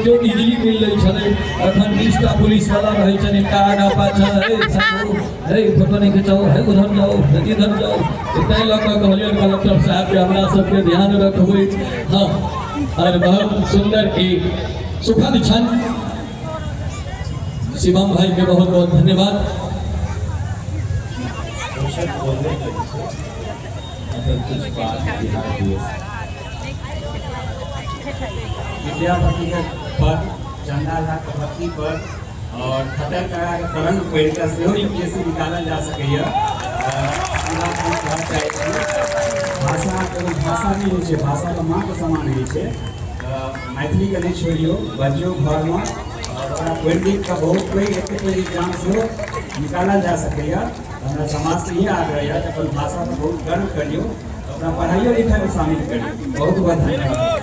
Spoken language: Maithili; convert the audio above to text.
देखियौ इजली मिल लै छलै, एखन 20टा पुलिस वाला रहै छनि एकटा आगा पाछा, हे साहब हे फोटो नहि खिंचाउ, हे उधर जाउ, हे इधर जाउ। ताहि लऽ कऽ कहलियनि कलेक्टर साहबके हमरा सबके ध्यान रखबै। हँ, और बहुत सुंदर ई सुखद क्षण, शिवम भाई के बहुत बहुत धन्यवाद। बोलने के अगर कुछ बात बिहार दिए विद्यापति के पद, चंदा झा के भक्ति पद और खटर काका के तरंग पढ़ि कऽ सेहो यूपीएससी निकालल जा सकैए। हमरा हम कहऽ चाहै छी, भाषा कोनो भाषा नहि होइ छै, भाषा तऽ माँके समान होइ छै। तऽ मैथिलीके नहि छोड़ियौ, बजियौ घरमे और ओकरा पढ़ि लिख कऽ बहुत पैघ, एतेक पैघ एग्जाम सेहो निकालल जा सकैए। हमरा समाजसँ इएह आग्रह यऽ जे अपन भाषापर बहुत गर्व करियौ, अपना पढ़ाइयो लिखाइमे शामिल करियौ। बहुत बहुत धन्यवाद।